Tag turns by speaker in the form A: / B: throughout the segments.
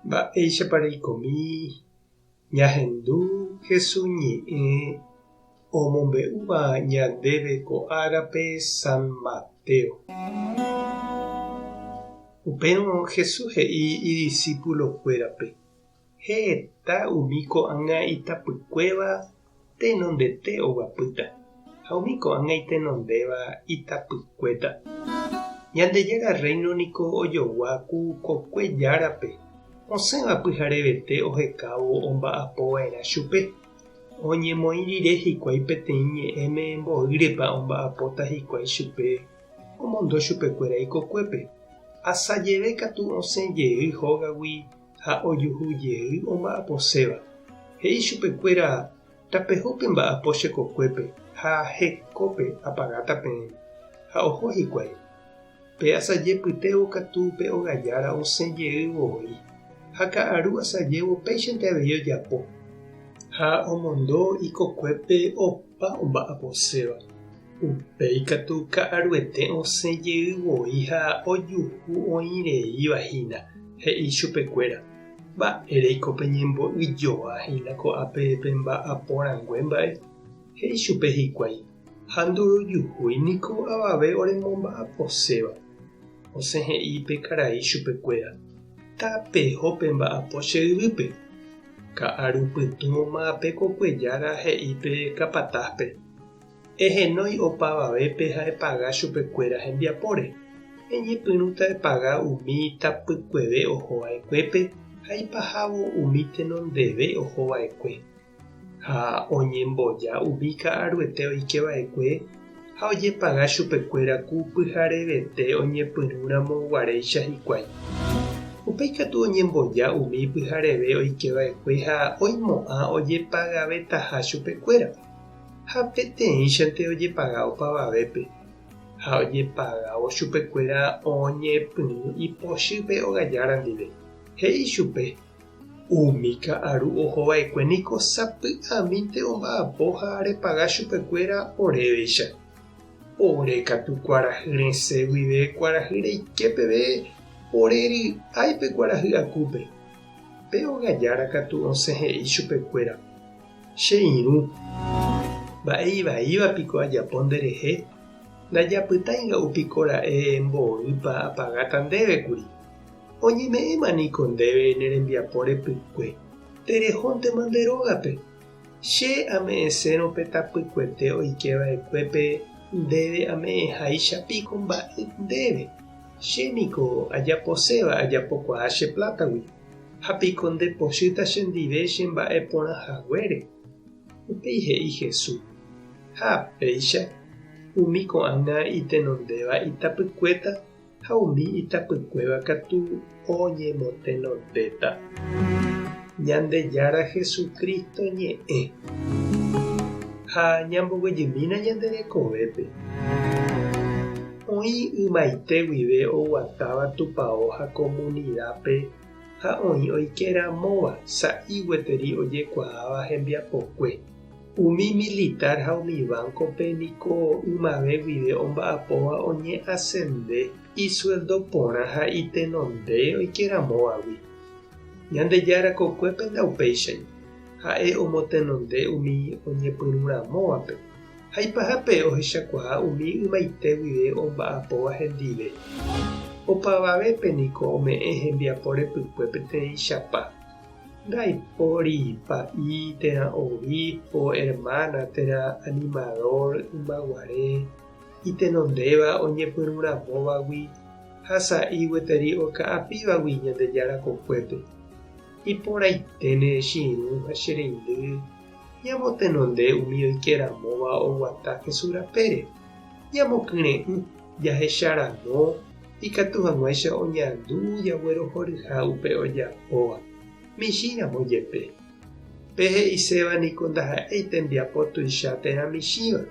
A: Mba'éichapa reikomi ñahendu Jesús ñe'ẽ omombe'úva ñandéve ko árape San Mateo? Upérõ Jesús he'i idisípulokuérape, Heta umi ko'ág̃a itapykuéva tenondete oguapýta, ha umi ko'ág̃a itenondéva itapykuéta. Ñandejára Rréino niko ojogua ku kokue járape, osẽva pyharevete ohekávo omba'apo va'erã chupe. Oñemoĩ rire hikuái peteĩ ñe'ẽme mboýrepa omba'apóta hikuái chupe, omondo chupekuéra ikokuépe. Asajeve katu osẽ jey hógagui ha ojuhu jey omba'aposéva. He'i chupekuéra, Tapeho pemba'apo che kokuépe ha hekópe apagáta peẽme. Ha oho hikuái. Pe asaje pytévo katu pe ogajára osẽ jey voi, ha ka'aru asajévo péichante avei ojapo. Ha omondo ikokuépe opa omba'aposéva. Upéi katu ka'aruete osẽ jey voi ha ojuhu oĩ reíva hína, he'i chupekuéra, Mba'éreiko peñembo'yjoa hína ko'ápe pemba'apo rangue mba'e? He'i chupe hikuái, Ha ndorojuhúi niko avave oremomba'aposéva. Osẽ he'i pe karai chupekuéra, Tapeho pemba'apo che yvýpe. Ka'aru pytũma pe kokuejára he'i pe kapatáspe, Ehenói opavavépe ha epaga chupekuéra hembiapóre. Eñepyrũta epaga umi tapykueve oho va'ekuépe ha ipahávo umi tenondeve oho va'ekue. Ha oñemboja umi ka'aruete oike va'ekue ha ojepaga chupekuéra ku pyharevete oñepyrũramo guaréicha hikuái. Upéi katu oñemboja umi pyhareve oike va'ekue ha oimo'ã ojepagavetaha chupekuéra. Ha peteĩchante ojepaga opavavépe, ha ojepagávo chupekuéra oñepyrũ ipochy pe ogajára ndive. He'i chupe, Umi ka'aru oho va'ekue niko sapy'amínte omba'apo ha repaga chupekuéra oréveicha. Ore katu kuarahy resẽ guive kuarahy reike peve ore ry'ái pe kuarahy akúpe. Pe ogajára katu osẽ he'i chupekuéra, Che irũ, mba'e ivaíva piko ajapo nderehe? Ndajapytái nga'u piko ra'e mboýpa apagáta ndéve kuri. Oñeme'ẽma niko ndéve ne rembiapo repykue, terehóntema nde rógape. Che ame'ẽsérõ pe tapykuete oike va'ekuépe ndéve ame'ẽháicha piko mba'e ndéve. Che niko ajaposéva ajapokuaa che plátagui. Ha piko nde pochýta chendive che mba'e porã haguére? Upéi he'i Jesús, Ha péicha, umi ko'ág̃a itenondéva itapykuéta ha umi itapykuéva katu oñemotenondéta. Ñandejára Jesucristo ñe'ẽ. Ha ñamboguejymína ñande rekovépe. Oĩ ymaite guive oguatáva tupao ha komunidápe ha oĩ oike ramóva sa'i gueteri ojekuaáva hembiapokue. Umi militar ha umi banco-pe niko ymave guive omba'apóva oñeasende isueldo porã ha itenonde oike ramóvagui. Ñandejára kokuépe ndaupéichai, ha'e omotenonde umi oñepyrũ ramóvape. Ha ipahápe ohechakuaa umi ymaite guive omba'apóva hendive. Opavavépe niko ome'ẽ hembiapo repykue peteĩchapa. Ndaipóri pa'i térã obispo, hermana térã animador ymaguare itenondéva oñepyrũramóvagui ha sa'i gueteri oka'apívagui Ñandejára kokuépe. Iporãiténe che irũ ha che reindy Ñamotenonde umi oike ramóva oguata Jesús rapére. Ñamokyre'ỹ jahecha ramo ikatu hag̃uáicha oñandu jaguerohoryha upe ojapóva, michĩ ramo jepe. Pe he'iséva niko ndaha'éi tembiapo tuicha térã michĩva,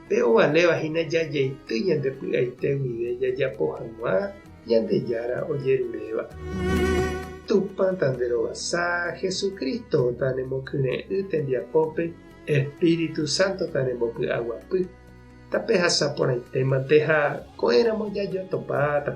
A: pe ovaléva hína jajeity ñande py'aite guive jajapo hag̃ua Ñandejára ojeruréva. Tupã tanderovasa, Jesucristo tanemokyre'ỹ tembiapópe, Espíritu Santo tanembopy'aguapy. Tapehasa porãitémante ha ko'ẽramo jajotopáta.